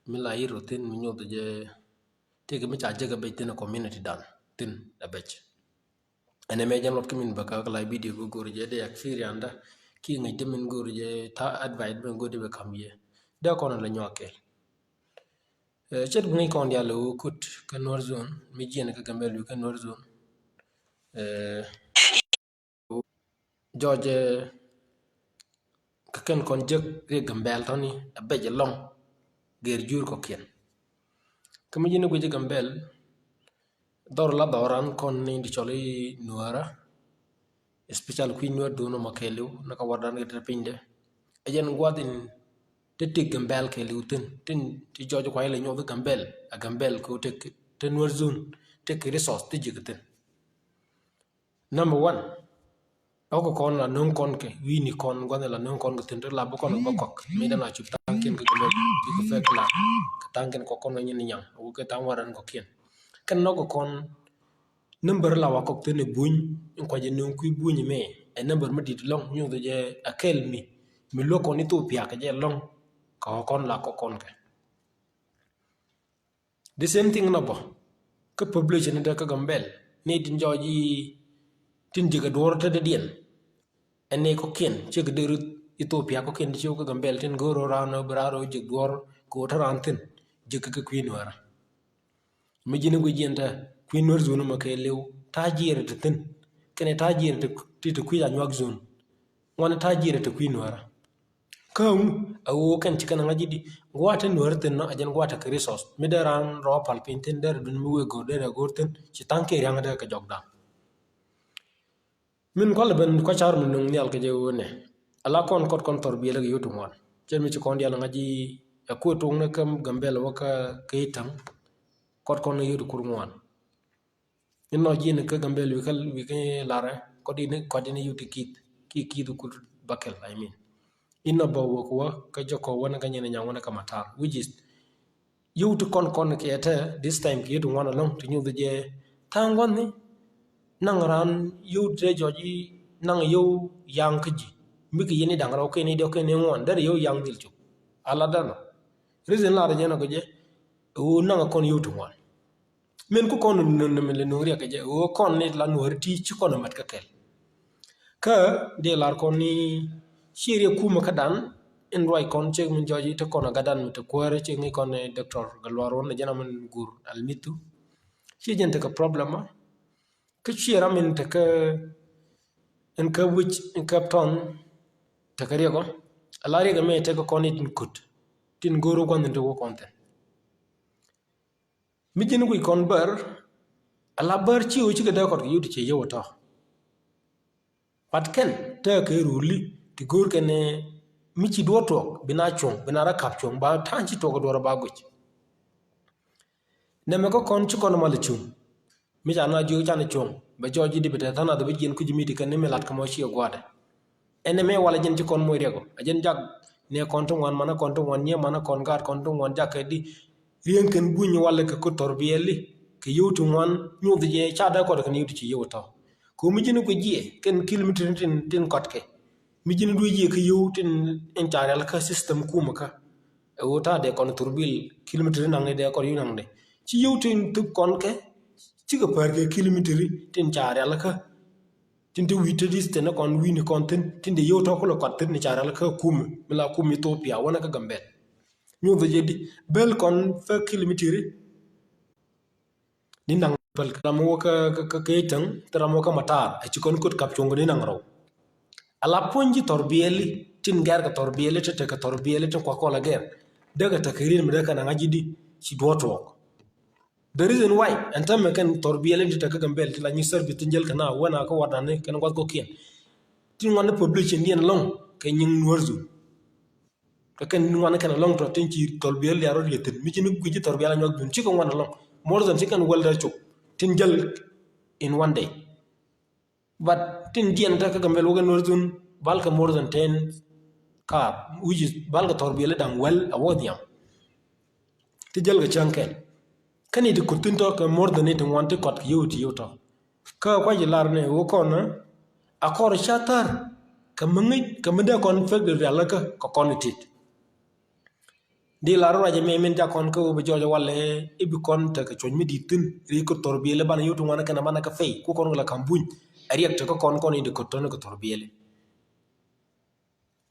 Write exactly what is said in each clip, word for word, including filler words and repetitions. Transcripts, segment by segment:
mi la yir ɔ thin mi nyoth jɛ, tëëkɛ mi ca jek a bec thin a community dan thin a bec. Ɛn ɛmɛ jɛn luɔt kä min bä kä la video kɛ go̱o̱r jɛ dee experience da ki ŋäc dee min go̱o̱r jɛ ta advice min go̱o̱r dee bɛ kam yɛ dee kɔn la nyuak kɛl. Cɛ bi ŋäc kɔn dial wä kut kä Nuer zone mi jiɛn kä Gambel wi̱i̱ kä Nuer zone. Jɔc kä kɛn kɔn jek riek Gambel tɔni a bec ɛlɔŋ gɛr jur kɔkiɛn. Kä mi ji̱n guic Gambel dhɔr la dhɔran kɔn ni di cɔl i Nuära, especially kui̱ Nuär duun ɔmɔ kɛɛliw ni ka wardan kɛ te piny de. Ɛ jɛn guath in te tik Gambel kɛɛliw thin tin ti jɔc kuay lɛ nyuɔth Gambel a Gambel ko tek te Nuer zone tek resource ti jek thin. Number one, ɔk kɔn la no̱o̱ŋ kɔn kɛ wi̱i̱ni kɔn gua̱n la no̱o̱ŋ kɔn kɛ thin te la bä kɔn bä kɔk mi dan a cup taŋ kiɛn kɛ kɛ mɛ bikɛ fɛ kɛ la kɛ taŋ kiɛn kɔk kɔn kɛ nyin nyaŋ wä kɛ taŋ waran kɔk kiɛn. Kɛn nɔk kɔn number la wa kɔk thin ɛ buny in kuac ɛ no̱o̱ŋ kui̱ buny mɛ ɛ number mi dit lɔŋ nyuth jɛ a kɛl mi mi luɔk kɔn Ethiopia kɛ jɛ lɔŋ kɛ kɔn la kɔk kɔn kɛ. The same thing nɔ bɔ kä population ni te kä Gambel ni tin jɔɔc i tin jek a duɔr te dee diɛn. Ɛn ni kɔkiɛn cek dee ruth Ethiopia kɔkiɛn ti cek kä Gambel tin go̱o̱r ran ɔ bi ran ɔ jek duɔr kɛ wä te ran thin jek kä kui̱ Nuära. Mi ji̱n guic jiɛn te kui̱ Nuär zone mɔ kɛ liw ta jiɛr te thin kɛn ta jiɛr ti te kui̱ a nyuak zone. Ŋuan ta jiɛr te kui̱ Nuära. Kä ŋu a ɣöö kɛn ci kɛn ŋa̱c ji̱ di gua̱a̱t te Nuäär thi̱n nɔ a jɛn gua̱a̱t te kɛ resource mi dee raan rɔ pal piny thi̱n dee rɛ dun mi wek go̱o̱r dee rɛ go̱o̱r thi̱n ci thaŋ kɛ ria̱ŋ dee kɛ jɔk da̱ŋ. Min kualɛ ben kua̱c ca̱r mi nuŋ nhial kɛ jɛ ɣöö nɛ a la kɔn kɔt kɔn thɔr biɛl kɛ yio̱w ti ŋuan cɛ mi ci kɔn dial ŋa̱c ji̱ a kuɛ tuŋ ni kä Gambel wä kä kɛ i̱ ta̱ŋ kɔt kɔn ni yio̱w ti kur ŋuan. Inɔ ji̱n kä Gambel wi̱i̱ kä wi̱i̱ kä larɛ kɔt in kɔt in yut ti kith ki kith kut bakɛl I mean. Inɔ bä wä kuwä kä jɔkɔ wä ni kä nyin nyaŋ wä ni kä matar which is yut ti kɔn kɔn kiɛ tɛ this time kiɛ ti ŋuan alɔŋ ti nyuth jɛ thaŋ gua̱n ni naŋ ran yut ti jɔc i naŋ yut yaŋ kä ji̱ mi ki yini daŋ rɔ keni diɔk keni ŋuan der yut yaŋ dhil cuk. Ala danɔ reason larɛ jɛ nɔ kɛ jɛ wu naŋ kɔn yut ti ŋuan. Min ku kɔn ni mi lɛ nuŋ riɛk kɛ jɛ ɣöö kɔn ni la nuɔ̱ri ti ci kɔn mat kä kɛl. Kä dee lar kɔn ni ci riɛk kumä kä dan in ruac kɔn cek min jɔc te kɔn a gat dan mi te kuäärä cek ŋi̱c kɔn ni doctor Gatluak Ruɔn ni jɛn a min gur almithu. Ci jɛn tekɛ problem a kä ci ram in tekɛ in kä wi̱c in kä tɔn tekɛ riɛk ɔ a la riɛk ɛmɛ tekɛ kɔn ni tin kut tin go̱o̱r wä gua̱n ni te wä kɔn thin. Mi ji̱n guic kɔn bär a la bär ci ɣöö cikɛ dee kɔt kɛ yio̱w ti ci yio̱w ɛ tɔ̱. But kɛn tekɛ ruli ti go̱o̱r kɛn mi ci duɔ̱ɔ̱r tuɔɔk bi na cuɔ̱ŋ bi na rɔ kap cuɔ̱ŋ ba ta̱a̱ŋ ci tuɔɔk ɛ duɔ̱ɔ̱r ba guic. Nɛmɛ kä kɔn ci kɔn mal cuŋ mi ca na jiök can cuɔ̱ŋ bɛ jɔɔc ji̱ di bi te tha̱a̱ŋ nath bi jiɛn kui̱c mi ti kɛn ni mi lat kä mɔ ci ɛ gua̱a̱dɛ. Ɛn ɛmɛ walɛ jɛn ci kɔn moc riɛk ɔ a jɛn jak ni kɔn ti ŋuan manä kɔn ti ŋuan nyiee manä kɔn gaat kɔn ti ŋuan jak kɛ di. Riɛŋ kɛn buny walɛ kɛ kut thɔr biɛli kɛ yio̱w ti ŋuan nyoth jɛ ca dee kɔt kɛn yio̱w ti ci yio̱w tɔ. Kɛ mi ji̱n kui̱ jiɛ kɛn kilometer tin tin kɔt kɛ mi ji̱n duee jiɛ kɛ yio̱w tin in ca rial kä system kumä kä. Ɛ ɣöö ta̱a̱ dee kɔn thurbil kilometer naŋ ni dee kɔn yu naŋ ni ci yio̱w tin thuk kɔn kɛ cikɛ pär kɛ kilometer tin ca rial kä. Tin ti wi̱i̱ te distance kɔn wi̱i̱ni kɔn thi̱n tin dee yio̱w tɔ̱ kulɛ kɔt thi̱n ni ca rial kä kumɛ mi la kumɛ Ethiopia wänä kä Gambel. Nyuth jɛ di bel kɔn fɛ kilometer. Ni naŋ päl ram wä kä kä kä kä itäŋ ti ram wä kä matar a ci kɔn kot kap cuɔ̱ŋ ni naŋ rɔw. A la puɔ̱ny ji̱ thɔr biɛli tin gɛr kɛ thɔr biɛli ti tekɛ thɔr biɛli tin kuak kɔl a gɛr. Dee kɛ tekɛ rin mi dee kɛ naŋ a ji̱ di ci duɔ̱ɔ̱r tuɔɔk. The reason why ɛn tämɛ kɛn thɔr biɛli ti tekɛ Gambel ti la nyi service tin jäl kɛ na wɛn a kä wardan ni kɛn guath kɔkiɛn. Tin ŋuan ni population diɛn lɔŋ kɛ nyiŋ Nuäär zone. Kɛ kɛn ŋuan kɛn alɔŋ tɔ tin ci thɔl biɛl liar rɔ liɛthin mi ci ni guic ci thɔl biɛl anyuak dun ci kɛ ŋuan alɔŋ. More than ci kɛn wäl dee cuk tin jäl in one day. But tin diɛn tä kä Gambel wä kɛ Nuäär zone balkɛ more than ten car which is balkɛ thɔl biɛl da̱ŋ wäl a wä nhiam. Ti jäl kɛ cäŋ kɛn kä ni ti kut thin tɔ kɛ more than ni ti ŋuan ti kɔt kɛ yio̱w ti yio̱w tɔ. Kä kuac i̱ lar ni wä kɔn a kɔr ca thar kɛ mi ŋi̱c kɛ mi dee kɔn pek di rialikä kɛ kɔn itit. Di lar ruac ɛmɛ min ca kɔn kä wä bi jɔɔc walɛ i̱ bi kɔn tekɛ cuɔ̱c mi di̱t thi̱n ri kä thɔrbiɛli banɛ yot ti ŋuan kɛn banɛ kä pay ku kɔn kɛ la ka̱m buny. Ɛ riɛk tekä kɔn kɔn in di kɔt tɔn kä thɔrbiɛli.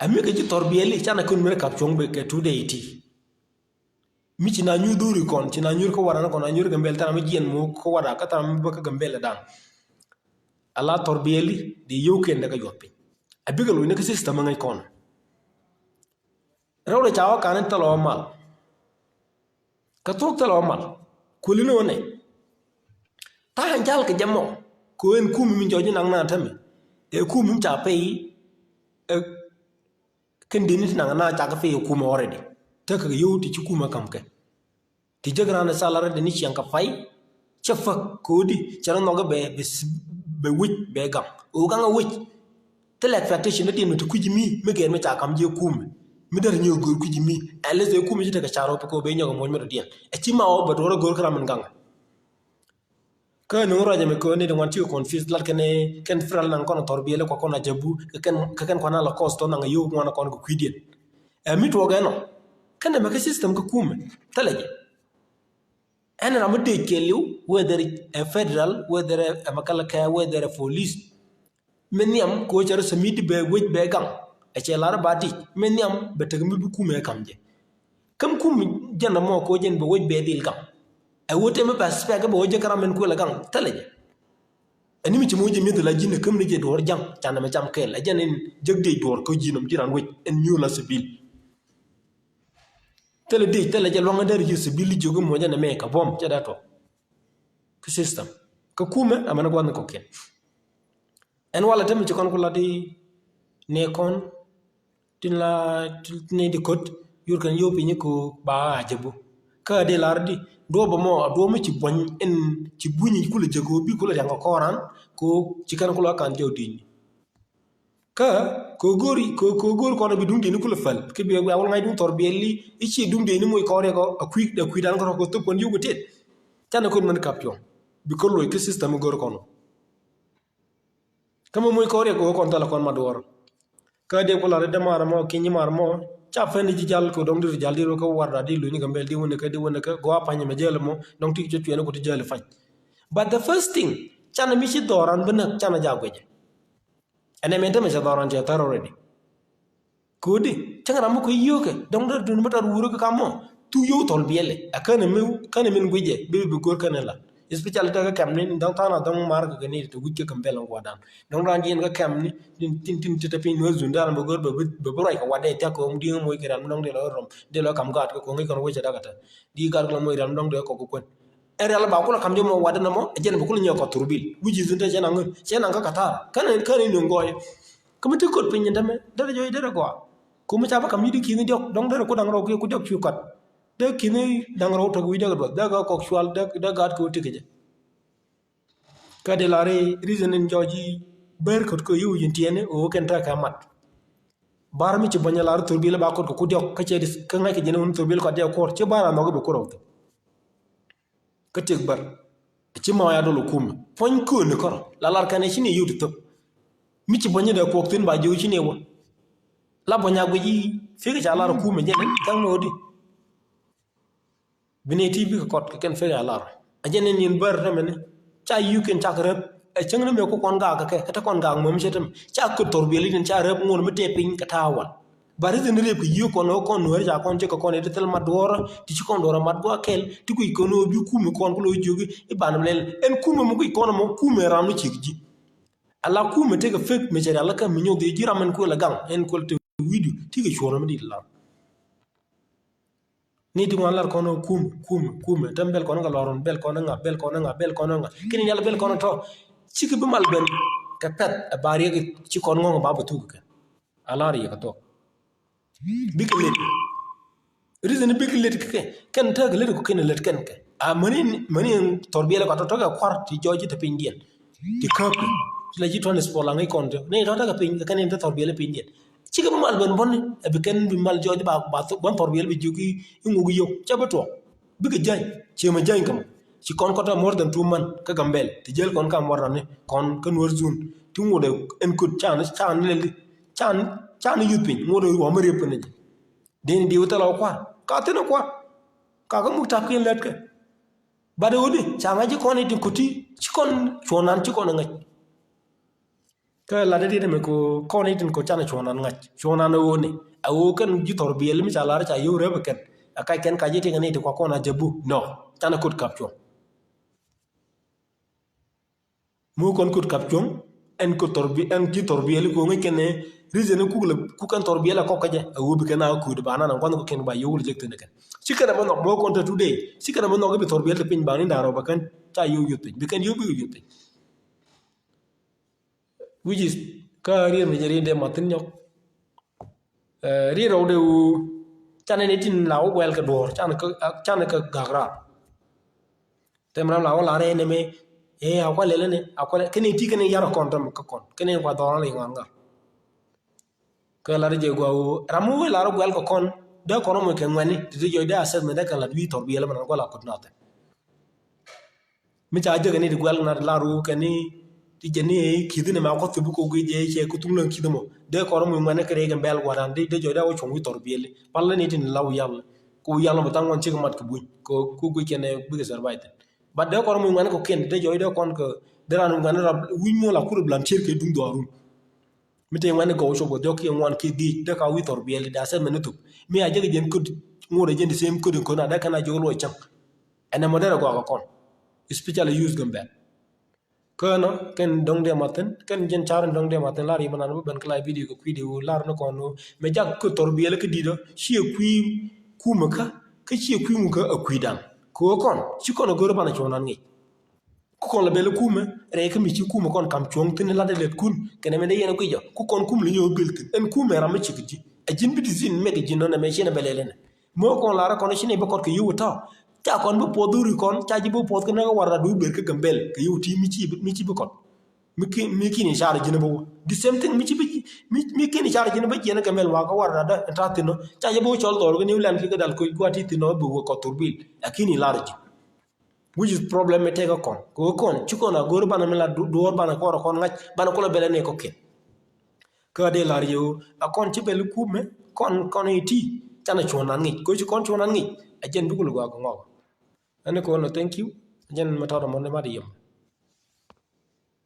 Ɛ mi kɛ ji̱ thɔrbiɛli canɛ kɔn mi rɛ kap cuɔ̱ŋ bɛ kɛ two day ti. Mi ci na nyuur dhuri kɔn ci na nyuur kä waran kɔn a nyuur kɛ mbɛl tara mi jiɛn mu kä wara kä tara mi bä kä gambɛl dan. Ala thɔrbiɛli di yio̱w kɛn dɛ kä yuɔth piny. Ɛ bikɛ loc ni kä system ŋäc kɔn. Rɛw rɛ ca wä kan in thilɛ wä mal. Kä thok thilɛ wä mal. Kuäli ni wä nɛ. Ta̱a̱ jal kɛ jɛ mɔ kɛ ɣöö ɛn kum mi jɔc inaŋ na täämɛ. Ɛ kum mi ca pay. Ɛ kɛn deni ti naŋ na ca kɛ pay ɛ kum already. Tekɛ yio̱w ti ci kum ɛ ka̱m kɛ. Ti jek raan ɛ salary deni ciɛŋ kɛ pay. Cɛ päk kodi cɛ rɔ nhɔk bɛ bɛ wec bɛ gaŋ ɣöö gaŋ ɛ wec. Thilɛ expectation ni diɛn mi ti kui̱c mi mi gɛɛr mi ca kam jiɛ kumɛ. Mi dee ri nyɛ go̱o̱r kui̱c mi unless ɛ kumɛ ci tekɛ car ɣöö pekɛ ɣöö ben nyɔk ɛ muɔ̱c mi dɔ̱diɛn ɛ ci ma ɣöö bɛ duɔ̱r ɛ go̱o̱r kä ram min gaŋ. Kä ni ŋuɔ̱t ruac ɛmɛ kɛ ɣöö ni di ŋuan ci kɛ confuse lat kɛn kɛn federal naŋ kɔn ɛ thɔrbiɛli kua kɔn a jabu kɛ kɛn kɛ kɛn kuan a la cost tɔ naŋ ɛ yio̱w ŋuan ɛ kɔn kɛ kui̱diɛn. Ɛ mi tuɔɔk ɛnɔ kɛn ɛmɛ kɛ system kɛ kumɛ thilɛ jɛ. Ɛn ram mi dee kɛɛliw whether ɛ federal whether ɛ mɛkɛlɛ kɛ whether ɛ police. Min nhiam kɛ ɣöö cɛ rɔ submit bɛ wec bɛ gaŋ. Ɛ cɛ lar ba dic min nhiam bɛ tek mi bi kumɛ kam jɛ. Käm kum jɛn rɔ mɔ kɛ ɣöö jɛn bɛ wec bɛ dhil gaŋ. Ɛ ɣöö tɛmɛ bɛ spɛk bɛ ɣöö jɛ kä ram min kuël ɛ gaŋ thilɛ jɛ. Ɛn mi ci moc jɛ mi̱eth la ji̱n ɛ käm ni jɛ duɔ̱ɔ̱r ja̱ŋ canɛ mɛ cam kɛɛl ɛ jɛn in jek diec duɔ̱ɔ̱r kä ji̱n ɔm ji̱ ran wec ɛn nyuur la sibil. Thilɛ diec thilɛ jɛ luaŋ in dee ri ji̱ sibil jiök in muɔcɛ nɛ mɛ kɛ buɔ̱m cɛ dee tɔ. Kä system kä kumɛ amɛn gua̱n kɔkiɛn. Ɛn walɛ te mi ci kɔn ku lat i̱ nɛ kɔn tin la tin nɛ di ko̱t yur kɛn yio̱w piny ko ba a jɛ bu. Kä a dee lar di duɔ̱p mɔ a duɔ̱p mi ci buɔ̱ny in ci buny in kulɛ jɛ ko bi kulɛ riaŋ kɛ kɔran ko ci kɛn kulɛ kan jɛ di̱ny. Kä kɛ go̱o̱ri kɛ go̱o̱ri kɔn bi duŋ dieni kulɛ päl kä bi wiak wal ŋa̱c duŋ thɔr biɛli i̱ ci duŋ dieni moc kɔn riɛk a kui̱ a kui̱ dan kɔn kɛ thop kɔn yio̱w kɛ tet. Canɛ kɔn mɛn kap cuɔ̱ŋ bi kɔn loc kä system go̱o̱r kɔn. Kä mɛ moc kɔn riɛk kɛ kɔn thɛl kɔn ma duɔr. Kä diɛ kulɛ ri dämaar mɔ ki̱ny mar mɔ ca pɛn ji̱ jal kɛ dɔŋ dir jal dir wä kä warda di luny kɛ mbɛl di wä ni kä di wä ni kä gɔaa pa̱ny mɛ jɛl mɔ dɔŋ ti cuɛ cuɛ ni ku ti jɛl pa̱ny. But the first thing canɛ mi ci dhɔran bi näk canɛ ja guecɛ. Ɛn ɛmɛ tämɛ cɛ dhɔran cɛ thär already. Kodi cäŋ ram mi kɔ yio̱kɛ dɔ̱ŋ dee dun mi tar wurä kä kam mɔ thuk yio̱w thɔl biɛlɛ a känɛ mi känɛ min guicɛ bi bi go̱r känɛ la. Especially tä kä kɛm ni dɔ̱ŋ tha̱a̱ŋ a dɔ̱ŋ mar kɛ kɛ ni te wi̱c kä kɛ bɛl ŋuɔ̱t dan dɔ̱ŋ ran jiɛn kä kɛm ni tin tin tin te piny nuɔ̱th zun dan bɛ go̱r bɛ bi ruac kɛ wat dee thiak kɛ ɣöö di̱ŋ moc kɛ ran mi dɔ̱ŋ dee lɔ rom dee lɔ kam gaat kɛ kɔŋ i̱ kɔn wecɛ dak ɛ tɛ di gaat kɛ lɔ moc ran mi dɔ̱ŋ dee kɔk kɛ kuän. Ɛn rial ba kulɛ kam jɛ mɔ wat ɛn ɛmɔ ɛ jɛn bɛ kulɛ nyɛ kɔth thurbil wi̱c i̱ thin te cɛ naŋ cɛ naŋ kä katar kän kän i̱ nuŋ gɔɔy. Kä mi ti kot piny in tämɛ derɛ jɔc derɛ gɔaa. Kum mi ca bä kam yi̱t i̱ ki̱n i̱ diɔk dɔ̱ŋ derɛ ku daŋ rɔw kiɛ ku diɔk cui̱ kɔt. Dee ki̱n i̱ daŋ rɔw tɔk wi̱c dee kɛ duɔth dee kɛ kɔk cual dee gaat kɛ wä ti kɛ jɛ. Kä dee lar i̱ reason in jɔc i̱ ber kot kɛ yiw in tiɛni ɣöö kɛn tekɛ mat. Bar mi ci buɔ̱ny lar thurbil ba kot kɛ ku diɔk kä cɛ di kä ŋa̱c kɛ jɛn wun thurbil kɔt jɛ kuɔr ci bar a nhɔk i̱ bi ku rɔw thok. Kä tiek bär ci ma ya dol kum puɔ̱ny kööni kɔr la lar kɛn ci ni yut thok. Mi ci buɔ̱ny dee kuɔk thin ba jiw ci ni wä. La buɔ̱ny a guic i̱ fik ca lar kum jɛ ni thaŋ ni wä di. Bi ni ti bikɛ kɔt kɛ kɛn fek a lar a jɛn ni nin bär tämɛ ni ca yuk kɛn cak rep. Ɛ cäŋ ni mɛ ku kɔn gak kɛ kɛ te kɔn gak mɛ mi cɛ tämɛ ca kɛ thor biɛl itin ca rep ŋuɔn mi tɛ piny kɛ ta̱a̱ wal. Ba ri thin rep kɛ yuk kɔn ɣä kɔn nuɛr ca kɔn cɛ kɛ kɔn iti thil mat duɔrä ti ci kɔn duɔrä mat guak kɛl ti kui̱ kɔn ɣä bi kumi kɔn ku lo̱ jiök i̱ ban mi lɛl ɛn kumi mi kui̱ kɔn mɔ kumi ram ni cik ji̱. Ala kumi tekɛ fek mɛ cɛ rial kä mi nyoth i̱ ji̱ ram ɛn kuël ɛ gaŋ ɛn kuël te wi̱du ti kɛ cuɔr mi dit lam. Ni ti ŋuan lar kɔn kum kum kum tɛm bɛl kɔn ŋa lɔrun bɛl kɔn ŋa bɛl kɔn ŋa bɛl kɔn ŋa kini yal bɛl kɔn tɔ. Ciki bi mal ben kɛ pɛth ɛ bar yek ci kɔn ŋɔŋ ba bi thuk kɛ. A lar yek a thok. Bikɛ let. Reason bikɛ let kɛ kɛn tekɛ let kɛ kɛn let kɛn kɛ. A mani mani thor biɛl kɔn tɔ tɔ kɛ kuar ti jɔc ti piny diɛn. Ti käp ti la ji̱ tɔn sport la ŋäc kɔn ti ni tɔn tekɛ piny kɛ kɛn in te thɔr biɛl piny diɛn. Cikɛ bi mal ben bɔni ɛ bi kɛn bi mal jɔc ba ba thok bɔn thɔr biɛl bi jiök i̱ ŋuk i̱ yök cɛ bi tuɔk. Bikɛ jäny ciɛ mɛ jäny kɛ mɔ ci kɔn kɔt a more than two month kä Gambɛl ti jäl kɔn kam warani kɔn kä Nuɔr zun ti ŋut ɛ ɛn köt can can lɛl di can can yuth piny ŋut ɛ wamä riep kɛn jɛ. Deni diw thilɛ wä kua̱r Ka thi̱n ɛ kua̱r. Ka kä muk ta̱p kiɛn lät kɛ. Bat ɛ ɣöö di ca ŋa̱c ji̱ kɔn i̱ tin kuthi ci kɔn cuɔ̱ɔ̱ŋ nan ci kɔn ɛ ŋäc. Kä lat i̱ diet ɛmɛ kɛ ɣöö kɔn i̱ tin kɔ canɛ cuɔ̱ɔ̱ŋ nan ŋa̱c. Cuɔ̱ɔ̱ŋ nan ɛ ɣöö ni. Ɛ ɣöö kɛn ji̱ thɔrbiɛl mi ca lar ca yio̱w rɛp ɛ kɛn. Ɛ kac kɛn ka ji̱ ti kɛn i̱ ti kua kɔn a jɛ bu. Nɔ. Canɛ kot kap cuɔ̱ɔ̱ŋ. Mi wä kɔn kut kap cuɔ̱ŋ, ɛn kut thɔrbi-, ɛn ji̱ thɔrbiɛli kɛ ɣöö ŋäc kɛn ɛ reason kuk lɛ, kuk kɛn thɔrbiɛli kɔk kä jɛ, a ɣöö bi kɛn a kut ba nan a gua̱n kɔ kɛn ba yio̱w lɛ jek thi̱n kɛn. Ci kɛn a bä nhɔk, mi wä kɔn te today, ci kɛn a bä nhɔk i̱ bi thɔrbiɛli te piny ba ni da̱ŋ rɛw ba kɛn, ca yio̱w yuth piny, bi kɛn yio̱w bi yuth piny. Which is, kä riet mi jɛ riet dee mathin nyɔk. Eh, ri rɛw de wu, canɛ ni tin la wä guɛl kɛ duɔ̱ɔ̱r, canɛ kɛ, canɛ kɛ gak raar. Tɛm ram la wä la rɛy nɛmɛ, eh, a kualɛ lɛ ni, a kualɛ, kɛn ti kɛn yar kɔn tɛm kä kɔn, kɛn kua dhɔr ni ŋɔn ŋar. Kɛ la ri jɛ gua wu, ram wä la rɛ guɛl kɛ kɔn, dee kɔn mɔ kɛ ŋuɛni, ti ti jɔy dee assessment dee kɛ la wi̱i̱ thɔrbiɛli mɛ na guɛl a kut nɔthin. Mi ca jek ni ti guɛl na ti lar wu kɛ ni ti jɛ ni ki̱thi ni ma kɔ thop kɔ guic jɛ cɛ kɔ thuŋ lɛŋ ki̱thi mɔ. Dee kɔr mi ŋuɛn kɛ rɛy kɛ bɛl guadan dee, dee jɔc dee wä cuɔ̱ŋ wi̱i̱ thɔrbiɛli. Pal ni tin la wi̱i̱ yal. Kɔ wi̱i̱ yal mɔ bi thaŋ ŋuan cik mat kɛ buny. Kɔ, kɔ guic kɛn bikɛ survive thin. But dee kɔr mi ŋuɛn kɔ kiɛn dee jɔc dee kɔn kɛ dee ran ŋuɛn rap wi̱i̱ muɔl a kur blan cier kɛ duŋ dhɔarun. Mi te ŋuɛn gɔw cop kɛ jɔk kiɛ ŋuan kiɛ dhiec dee ka wi̱i̱ thɔrbiɛli dee a sɛth mɛn ni thop. Mi a jek jɛn kä ŋuɔt jɛn di same kä di kɔn a dee kɛn a jɔk luɔc cäŋ. Ɛn ɛmɔ derɛ gɔaa kɛ kɔn, especially youth Gambɛl. Känɔ kɛn dɔ̱ŋ diɛ mathin, kɛn jɛn car in dɔ̱ŋ diɛ mathin, lar yɛ manan bi ben kɛ la video kɛ kui̱ di wu lar ni kɔn wu mɛ jak kɛ thɔrbiɛli kä di̱t ɔ, ciɛ kui̱ kumɛ kä, kä ciɛ kui̱ ŋu kä ɛ kui̱ da̱ŋ. Kɛ ɣöö kɔn ci kɔn ɛ go̱r banɛ cuɔ̱ɔ̱ŋ nan ŋic. Ku kɔn lɛ bɛl kumɛ rɛy kä mi ci kumɛ kɔn kam cuɔ̱ŋ thi̱n lat ɛ lɛt kun kɛnɛ mɛn dee yɛn ɛ guic ɔ, ku kɔn kumɛ lɛ nyɛ ɣöö bɛl thi̱n ɛn kumɛ ram mi cik ji̱ ɛ ji̱n bi decision mɛk ji̱ nɔ nɛ mɛ ciɛn ɛ bɛl ɛlɛnɛ. Mëë kɔn lar kɔn ci nɛy bä kɔt kɛ yio̱w ɛ tɔ̱. Ca kɔn bi puɔth dhuri kɔn, ca ji̱ bi puɔth kä näk ɛ warda du ber kä Gambɛl kɛ yio̱w ti mi ci, mi ci bi kɔt. Mi ki, mi kini car ji̱n bä wä. The same thing mi ci bi, mi, mi kini car ji̱n bä jiɛn ɛ Gambɛl wa kä warda dä ɛn ta̱ thi̱n ɔ. Ca ji̱ bi wä cɔl dhɔr kɛ New Land kɛ dal koc gua̱a̱t ti thi̱n ɔ bi wä kɔth thor bil. Lakini lar ji̱. Which is problem mi tekɛ kɔn. Kɛ wä kɔn, ci kɔn a go̱r banɛ mi la du-, duɔ̱ɔ̱r banɛ kɔr kɔn ŋa̱c, banɛ kulɛ bɛl ɛ nɛ kɔkiɛn. Kä dee lar yɛ ɣöö a kɔn ci bɛl kumɛ kɔn, kɔn iti canɛ cuɔ̱ɔ̱ŋ nan ŋic. Kɛ ci kɔn cuɔ̱ɔ̱ŋ nan ŋic a jɛn dukul gɔaa kɛ ŋɔk. Ɛn kɔn ɔ, thank you. A jɛn mɛ tɔt ɔ mɔn dee mat yɛm.